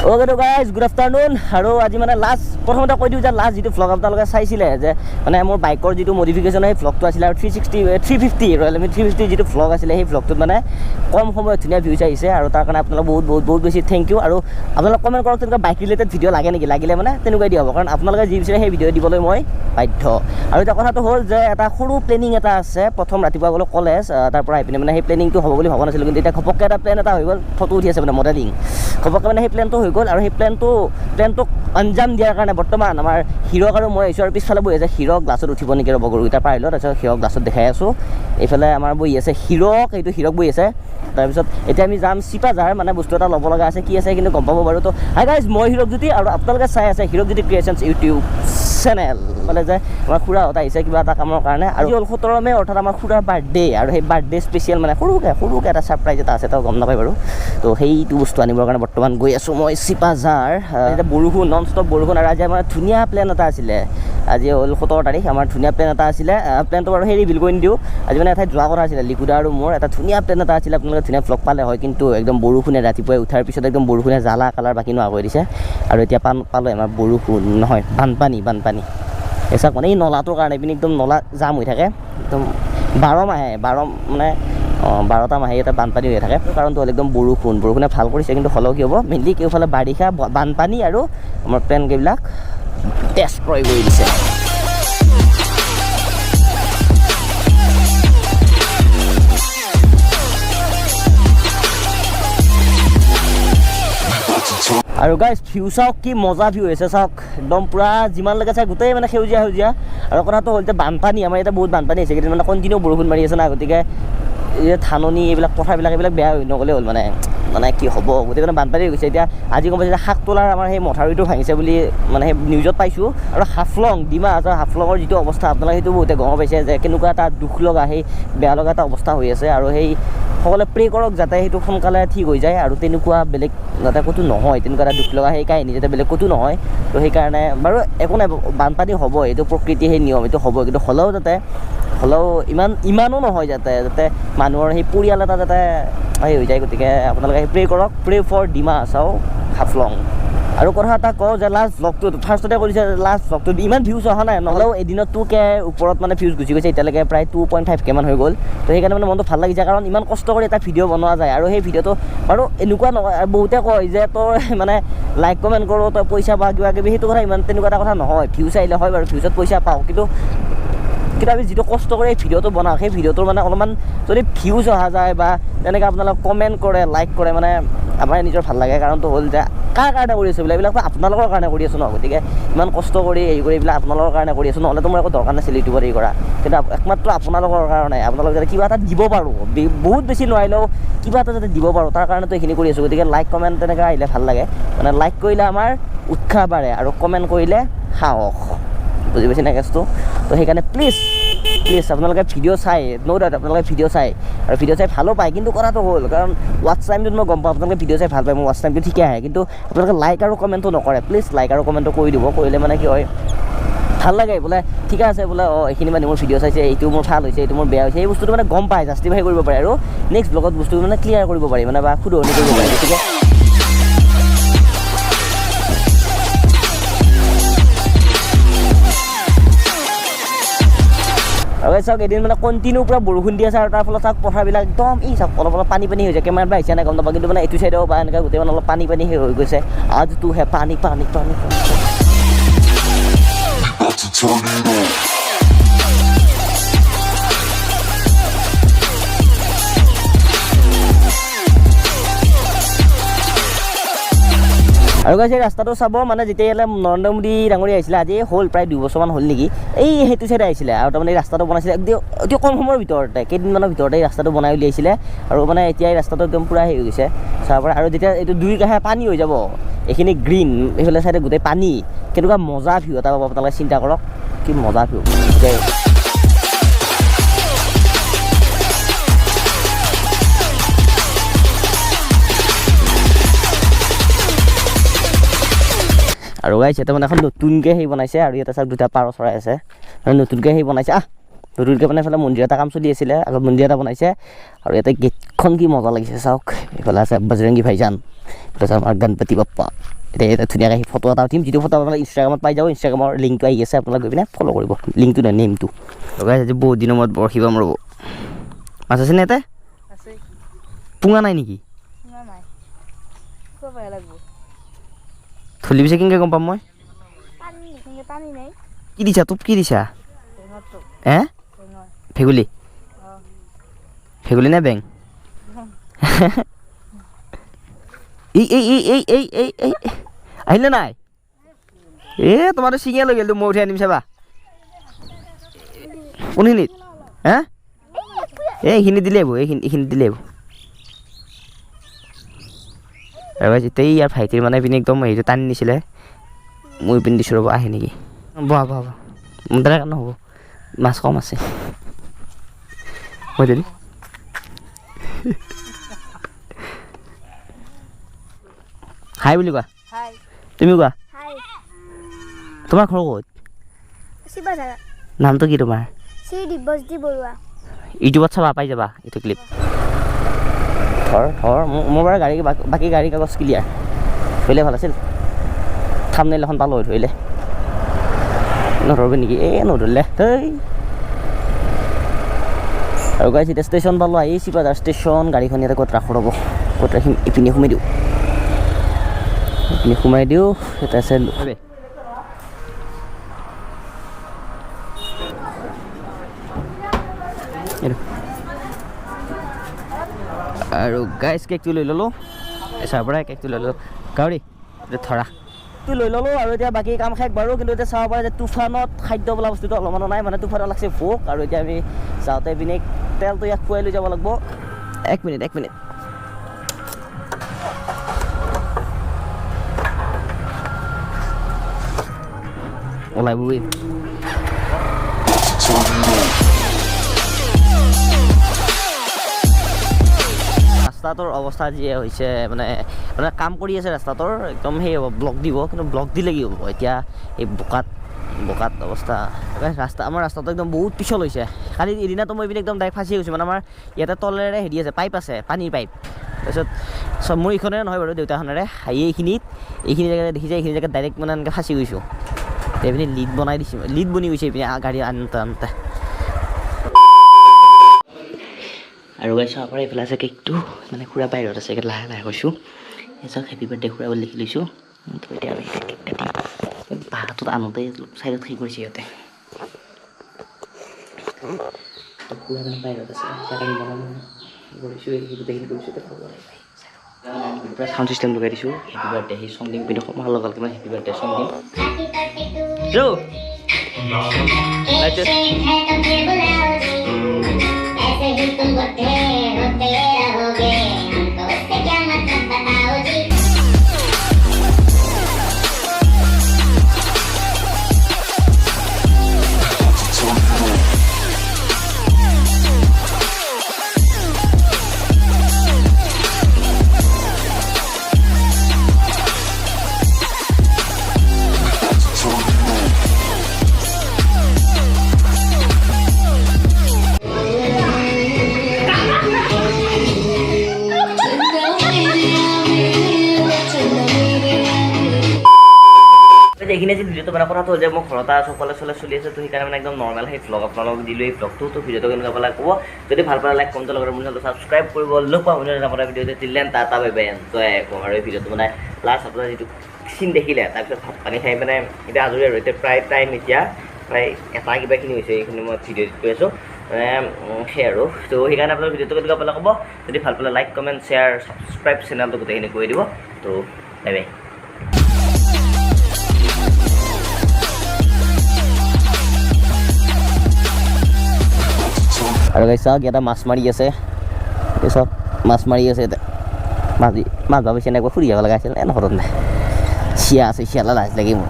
Okay তো guys, good afternoon. আৰু আজি মানে লাষ্ট, প্ৰথমতে কৈ দিওঁ যে লাষ্ট যিটো ভ্লগ আপোনালোকে চাইছিলে যে মানে মোৰ বাইকৰ যিটো মডিফিকেশ্যন, সেই ভ্লগটো আছিলে আৰু 360, 350, ৰয়েল এনফিল্ড 350 যিটো ভ্লগ আছিলে, সেই ভ্লগটোত মানে কম সময়ত ধুনীয়া ভিউজ আহিছে আৰু তাৰ কাৰণে আপোনালোক বহুত বহুত বহুত বেছি thank U. আৰু আপোনালোক কমেণ্ট কৰক, তেনেকুৱা বাইক ৰিলেটেড ভিডিঅ' লাগে নেকি? লাগিলে মানে তেনেকুৱাই দিয়া হ'ব, কাৰণ আপোনালোকে যি বিচাৰে সেই ভিডিঅ' দিবলৈ মই বাধ্য। আৰু এতিয়া কথাটো হ'ল যে এটা সৰু প্লেনিং এটা আছে। প্ৰথম ৰাতিপুৱা গ'লোঁ কলেজ, তাৰ পৰা আহি পিনে মানে সেই প্লেনিংটো হ'ব বুলি ভবা নাছিলোঁ, কিন্তু এতিয়া ঘপককৈ এটা প্লেন এটা হৈ গ'ল। ফটো উঠি আছে মানে মডেলিং। ঘপককৈ মানে সেই প্লেনটো হৈ গ'ল আৰু সেই প্লেনটোক অঞ্জাম দিয়াৰ কাৰণে বৰ্তমান আমাৰ হিৰক আৰু মই আহিছোঁ আৰু পিছফালে বহি আছে হিৰক। গ্লাছত উঠিব নেকি? ৰ'ব, গৰুকেইটা পাই লওঁ, তাৰপিছত হিৰক গ্লাছত দেখাই আছোঁ। এইফালে আমাৰ বহি আছে হিৰক, এইটো হিৰক বহি আছে। তাৰপিছত এতিয়া আমি যাম চিপাঝাৰ, মানে বস্তু এটা ল'ব লগা আছে। কি আছে কিন্তু গম পাব বাৰু। তো হাই গাইজ, মই হিৰকজ্যোতি আৰু আপোনালোকে চাই আছে হিৰকজ্যোতি ক্ৰিয়েশ্যনছ ইউটিউব চেনেল। মানে যে আমাৰ খুৰাহঁত আহিছে কিবা এটা কামৰ কাৰণে আৰু হ'ল 17 মে', অৰ্থাৎ আমাৰ খুৰাৰ বাৰ্থডে আৰু সেই বাৰ্থডে স্পেচিয়েল মানে সৰুকৈ সৰুকৈ এটা ছাৰপ্ৰাইজ এটা আছে, তেওঁ গম নাপায় বাৰু। তো সেইটো বস্তু আনিবৰ কাৰণে বৰ্তমান গৈ আছোঁ মই চিপাঝাৰ। এতিয়া বৰষুণ, নন ষ্টপ বৰষুণ। আৰু আজি আমাৰ ধুনীয়া প্লেন এটা আছিলে। আজি হ'ল 17 তাৰিখ, আমাৰ ধুনীয়া প্লেন এটা আছিলে। প্লেনটো বাৰু সেই ৰিভিল কৰি নিদিওঁ। আজি মানে এঠাইত যোৱা কথা আছিলে লিকুদা আৰু মোৰ, এটা ধুনীয়া প্লেন এটা আছিলে। আপোনালোকে ধুনীয়া ভ্লগ পালে হয়, কিন্তু একদম বৰষুণে ৰাতিপুৱাই উঠাৰ পিছত একদম বৰষুণে জ্বালা কালাৰ বাকী নোহোৱা কৰি দিছে। আৰু এতিয়া পালোঁ আমাৰ বৰষুণ নহয়, বানপানী, বানপানী। এই চাওক, মানে এই নলাটোৰ কাৰণে এইপিনে একদম নলা জাম হৈ থাকে একদম 12 মাহে, বাৰ মানে অঁ 12টা মাহে ইয়াতে বানপানী হৈ থাকে। কাৰণটো হ'ল একদম বৰষুণ। বৰষুণে ভাল কৰিছে, কিন্তু হ'লেও কি হ'ব, মেইনলি কেওফালে বাৰিষা বানপানী আৰু আমাৰ প্লেনকেইবিলাক ডেষ্ট্ৰয় কৰি দিছে। আৰু গাইজ, ভিউ চাওক, কি মজা ভিউ হৈছে চাওক। একদম পূৰা যিমানলৈকে চাই গোটেই মানে সেউজীয়া সেউজীয়া। আৰু কথাটো হ'ল যে বানপানী, আমাৰ ইয়াতে বহুত বানপানী হৈছে। কিন্তু মানে কণ্টিনিউ বৰষুণ মাৰি আছে না, গতিকে এই ধাননি এইবিলাক পথাৰবিলাক এইবিলাক বেয়া হৈ নগ'লেই হ'ল। মানে মানে কি হ'ব, গোটেই মানে বানপানী হৈ গৈছে। এতিয়া আজি গম পাইছোঁ যে শাক তোলাৰ আমাৰ সেই মথাউৰিটো ভাঙিছে বুলি, মানে সেই নিউজত পাইছোঁ। আৰু হাফলং, ডিমা হাছাও হাফলঙৰ যিটো অৱস্থা, আপোনালোকে সেইটো বহুতে গম পাইছে যে কেনেকুৱা এটা দুখ লগা, সেই বেয়া লগা এটা অৱস্থা হৈ আছে। আৰু সেই সকলোৱে প্ৰে কৰক যাতে সেইটো সোনকালে ঠিক হৈ যায় আৰু তেনেকুৱা বেলেগ যাতে ক'তো নহয়, তেনেকুৱা এটা দুখ লগা সেই কাহিনী যাতে বেলেগ ক'তো নহয়। তো সেইকাৰণে বাৰু একো নাই, বানপানী হ'ব, এইটো প্ৰকৃতিৰ সেই নিয়ম, এইটো হ'ব। কিন্তু হ'লেও যাতে হ'লেও ইমান ইমানো নহয় যাতে যাতে মানুহৰ সেই পৰিয়াল এটা যাতে সেই হৈ যায়। গতিকে আপোনালোকে প্ৰে কৰক, প্ৰে ফৰ ডিমা হাছাও হাফলং। আৰু কথা এটা কওঁ যে লাষ্ট ভ্লগটোত ফাৰ্ষ্টতে কৰিছে, লাষ্ট ভ্লগটোত ইমান ভিউজ অহা নাই, নহ'লেও এদিনত 2K ওপৰত মানে ভিউজ গুচি গৈছে। এতিয়ালৈকে প্ৰায় 2.5K মান হৈ গ'ল। তো সেইকাৰণে মানে মনটো ভাল লাগিছে, কাৰণ ইমান কষ্ট কৰি এটা ভিডিঅ' বনোৱা যায় আৰু সেই ভিডিঅ'টো বাৰু এনেকুৱা নহয়। আৰু বহুতে কয় যে তই মানে লাইক কমেণ্ট কৰোঁ তই পইচা পা কিবা কিবি, সেইটো কথা ইমান তেনেকুৱা এটা কথা নহয়। ভিউজ আহিলে হয় বাৰু, ভিউজত পইচা পাওঁ, কিন্তু কিন্তু আমি যিটো কষ্ট কৰি এই ভিডিঅ'টো বনাওঁ, সেই ভিডিঅ'টোৰ মানে অলপমান যদি ভিউজ অহা যায় বা তেনেকৈ আপোনালোক কমেণ্ট কৰে, লাইক কৰে, মানে আমাৰ নিজৰ ভাল লাগে। কাৰণটো হ'ল যে কাৰ কাৰণে কৰি আছোঁ এইবিলাক? এইবিলাকতো আপোনালোকৰ কাৰণে কৰি আছোঁ ন। গতিকে ইমান কষ্ট কৰি হেৰি কৰি এইবিলাক আপোনালোকৰ কাৰণে কৰি আছোঁ, নহ'লেতো মোৰ একো দৰকাৰ নাছিল ইউটিউবত হেৰি কৰা। কিন্তু একমাত্ৰ আপোনালোকৰ কাৰণে, আপোনালোক যাতে কিবা এটা দিব পাৰোঁ, বহুত বেছি নোৱাৰিলেও কিবা এটা যাতে দিব পাৰোঁ, তাৰ কাৰণেতো এইখিনি কৰি আছোঁ। গতিকে লাইক কমেণ্ট তেনেকৈ আহিলে ভাল লাগে। মানে লাইক কৰিলে আমাৰ উৎসাহ বাঢ়ে আৰু কমেণ্ট কৰিলে সাহস। বুজি পাইছে নে কেছটো? তো সেইকাৰণে প্লিজ প্লিজ আপোনালোকে ভিডিঅ' চাই, ন' ডাউট আপোনালোকে ভিডিঅ' চাই আৰু ভিডিঅ' চাই ভালো পায়। কিন্তু কথাটো হ'ল, কাৰণ ৱাটচ টাইমটোত মই গম পাওঁ আপোনালোকে ভিডিঅ' চাই ভাল পায়, মোৰ ৱাটচ টাইমটো ঠিকে আহে, কিন্তু আপোনালোকে লাইক আৰু কমেণ্টটো নকৰে। প্লিজ লাইক আৰু কমেণ্টটো কৰি দিব। কৰিলে মানে কি হয়, ভাল লাগে, বোলে ঠিকে আছে, বোলে অঁ এইখিনি মানে মোৰ ভিডিঅ' চাইছে, এইটো মোৰ ভাল হৈছে, এইটো মোৰ বেয়া হৈছে, এই বস্তুটো মানে গম পায়, জাষ্টিফাই কৰিব পাৰে আৰু নেক্সট ভ্লগত বস্তুটো মানে ক্লিয়াৰ কৰিব পাৰি মানে বা শুধৰণি কৰিব পাৰি। গতিকে আৰু এই চাওক, এদিন মানে কণ্টিনিউ পূৰা বৰষুণ দি আছে আৰু তাৰ ফলত চাওক, পথাৰবিলাক একদম ই চাওক, অলপ অলপ পানী পানী হৈ যায়। কেমেৰাত বা আহিছে নাই গম নাপাওঁ, কিন্তু মানে এইটো চাইডেও বা এনেকৈ গোটেই মানে অলপ পানী পানী সেই হৈ গৈছে। आज तू है पानी पानी पानी পানী। About to turn it on. আৰু গাইজ, এই ৰাস্তাটো চাব, মানে যেতিয়া ইয়ালৈ নৰেন্দ্ৰ মোদী ডাঙৰীয়া আহিছিলে, আজি হ'ল প্ৰায় 2 বছৰমান হ'ল নেকি, এই সেইটো চাইডে আহিছিলে আৰু তাৰমানে এই ৰাস্তাটো বনাইছিলে একদম অতি কম সময়ৰ ভিতৰতে, কেইদিনমানৰ ভিতৰতে এই ৰাস্তাটো বনাই উলিয়াইছিলে। আৰু মানে এতিয়া এই ৰাস্তাটো একদম পূৰা হেৰি হৈ গৈছে, চাব পাৰে। আৰু যেতিয়া এইটো দুই কাষে পানী হৈ যাব, এইখিনি গ্ৰীণ, এইফালে চাইডে গোটেই পানী, কেনেকুৱা মজা ভিউ এটা পাব আপোনালোকে চিন্তা কৰক, কি মজা ভিউ। আৰু গাইছ, ইয়াতে মানে এখন নতুনকৈ সেই বনাইছে আৰু ইয়াতে চাওক, দুটা পাৰ চৰাই আছে আৰু নতুনকৈ সেই বনাইছে। নতুনকৈ মানে এইফালে মন্দিৰ এটা কাম চলি আছিলে আগত, মন্দিৰ এটা বনাইছে। আৰু ইয়াতে গেটখন কি মজা লাগিছে চাওক। এইফালে আছে বজৰংগী ভাইজান, এইফালে আছে আমাৰ গণপতি বাপ্পা। এতিয়া ইয়াতে ধুনীয়াকৈ আহি ফটো এটা উঠিম, যিটো ফটো আপোনালোকে ইনষ্টাগ্ৰামত পাই যাব। ইনষ্টাগ্ৰামৰ লিংকটো আহি আছে, আপোনালোকে গৈ পিনে ফ'ল' কৰিব। লিংকটো নহয়, নেমটো। গাইজ, আজি বহুত দিনৰ মূৰত বৰশী বাম। ৰ'ব, মাছ আছেনে ইয়াতে? আছে। পুঙা নাই নেকি? নাই, খুব বেয়া লাগব। ধলি পিছে কেনেকৈ গম পাম মই? পানী পানী নাই। কি দিছা? টোপ কি দিছা? বেঙৰটো। হে? বেঙৰ। ভেকুলী? অঁ। ভেকুলী নে বেং? এই এই এই এই এই এই এই, আহিলে নাই? এ, তোমাৰতো ছিঙিয়ে লৈ গ'ল। মই উঠাই আনিম, চাবা। কোনখিনিত হে? এই এইখিনি দিলে আহিব, এইখিনি, এইখিনি দিলে আহিব। আৰু যেতিয়া ইয়াৰ ভাইটিৰ মানে পিনে একদম হেৰিটো টানি নিছিলে, মই পিনি দিছোঁ। ৰ'ব, আহে নেকি? বহা বহা বহা। মোৰ দ্বাৰা নহ'ব, মাছ কম আছে। মই যদি হাই বুলি কোৱা। হাই। তুমি কোৱা। হাই। তোমাৰ ঘৰ ক'ত? শিৱসাগৰ। নামটো কি তোমাৰ? শ্ৰী দিব্যজ্যোতি বৰুৱা। ইউটিউবত চাবা, পাই যাবা এইটো ক্লিপ। ধৰ ধৰ। মোৰ বাৰু গাড়ী, বাকী গাড়ী কাগজ ক্লিয়াৰ। ধৰিলে ভাল আছিল, থামনেইল এখন পালোঁ হয় ধৰিলে। নধৰবি নেকি? এই নধৰিলে হেই। আৰু গাইজ, এতিয়া ষ্টেচন পালোঁ আহি, চিপাঝাৰ ষ্টেচন। গাড়ীখন ইয়াতে ক'ত ৰাখোঁ? ৰ'ব, ক'ত ৰাখিম? ইপিনে সোমাই দিওঁ, ইপিনে সোমাই দিওঁ। ইয়াতে আছে। এইটো। আৰু গাইজ, কেকটো লৈ ল'লোঁ। এচাৰ পৰাই কেকটো লৈ ল'লোঁ। গাউৰি, এইটো ধৰা, টো লৈ ল'লোঁ। আৰু এতিয়া বাকী কাম শেষ বাৰু, কিন্তু এতিয়া চাব পাৰে যে তুফানত খাদ্য বোলা বস্তুটো অলপমানো নাই। মানে তুফানত লাগছে ভোক। আৰু এতিয়া আমি যাওঁতে পিনে তেলটো ইয়াক খুৱাই লৈ যাব লাগিব। এক মিনিট, এক মিনিট। ওলাই বহি। Turn it up. ৰাস্তাটোৰ অৱস্থা যিয়ে হৈছে, মানে কাম কৰি আছে ৰাস্তাটোৰ, একদম সেই হ'ব, ব্লক দিব। কিন্তু ব্লক দিলে কি হ'ব এতিয়া এই বোকাত? বোকাত অৱস্থা। ৰাস্তা, আমাৰ ৰাস্তাটো একদম বহুত পিছল হৈছে। কালি এদিনাতো মই এইপিনে একদম ডাইৰেক্ট ফাঁচি গৈছোঁ। মানে আমাৰ ইয়াতে তলেৰে হেৰি আছে, পাইপ আছে, পানীৰ পাইপ। তাৰপিছত চব মোৰ এইখনেৰে নহয় বাৰু, দেউতাখনেৰে। এইখিনিত, এইখিনি জেগাত দেখিছে, এইখিনি জেগাত ডাইৰেক্ট মানে এনেকৈ ফাঁচি গৈছোঁ। এইপিনে লিড বনাই দিছোঁ, লিড বনি গৈছে এইপিনে গাড়ী আনোতে আনোতে। আৰু গাইজ, চাব পাৰে, এইফালে আছে কেকটো। মানে খুৰা বাহিৰত আছে, লাহে লাহে কৈছোঁ। এই চাওক, হেপী বাৰ্থডে খুৰা বুলি লিখি লৈছোঁ। তো এতিয়া আমি কেক কাটিম। বাঁহটোত আনোতে অলপ চাইডত সেই কৰিছে সিহঁতে। তো খুৰা মানে বাহিৰত আছে, তাক আমি বনাম কৰিছোঁ। এই গোটেইখিনি কৰিছোঁ। পূৰা চাউণ্ড চিষ্টেম লগাই দিছোঁ। হেপী বাৰ্থডে সেই চং দিম, কিন্তু ভাল লগালকে মানে হেপী বাৰ্থডে চং দিম। ৰো। एक है तो फिर बुलाओ जी, ऐसे ही तुम बुढ़े होते रहोगे, हमको उससे क्या मतलब, बताओ जी। Turn it up. Turn it up. এইখিনি আছিল ভিডিঅ'টো। মানে কথাটো হ'ল যে মই ঘৰতে আছোঁ, কলেজ চলেজ চলি আছে, তো সেইকাৰণে মানে একদম নৰ্মেল সেই ভ্লগ আপোনালোকক দিলোঁ এই ভ্লগটো। তো ভিডিঅ'টো কেনেকুৱা পালে ক'ব। যদি ভাল পালে লাইক, কমেণ্টৰ লগতে মোৰ চেনেলটো ছাবস্ক্ৰাইব কৰিব। লগ পাম আপোনাৰ ভিডিঅ'টো। Till then, tata, bye bye, enjoy. আৰু এই ভিডিঅ'টো মানে লাষ্ট আপোনাৰ যিটো চিন দেখিলে, তাৰপিছত ভাত পানী খাই মানে এতিয়া আজৰি। আৰু এতিয়া প্ৰায় টাইম এতিয়া প্ৰায় এটা কিবাখিনি হৈছে, এইখিনি মই ভিডিঅ' এডিট কৰি আছোঁ। মানে সেই আৰু তো সেইকাৰণে আপোনাৰ ভিডিঅ'টো কেনেকুৱা পালে ক'ব। যদি ভাল পালে লাইক, কমেণ্ট, শ্বেয়াৰ, ছাবস্ক্ৰাইব চেনেলটো গোটেইখিনি কৰি দিব। তো বাই বাই। আৰু গাইজ, চাওক, ইয়াতে মাছ মাৰি আছে। এই চাওক, মাছ মাৰি আছে ইয়াতে। মাছ মাছ ভাবিছে একবাৰ ফুৰি যাব লগা আছিল। এনে ঘৰত নাই, চিয়া আছে, চিয়ালা লাজ লাগে মোৰ।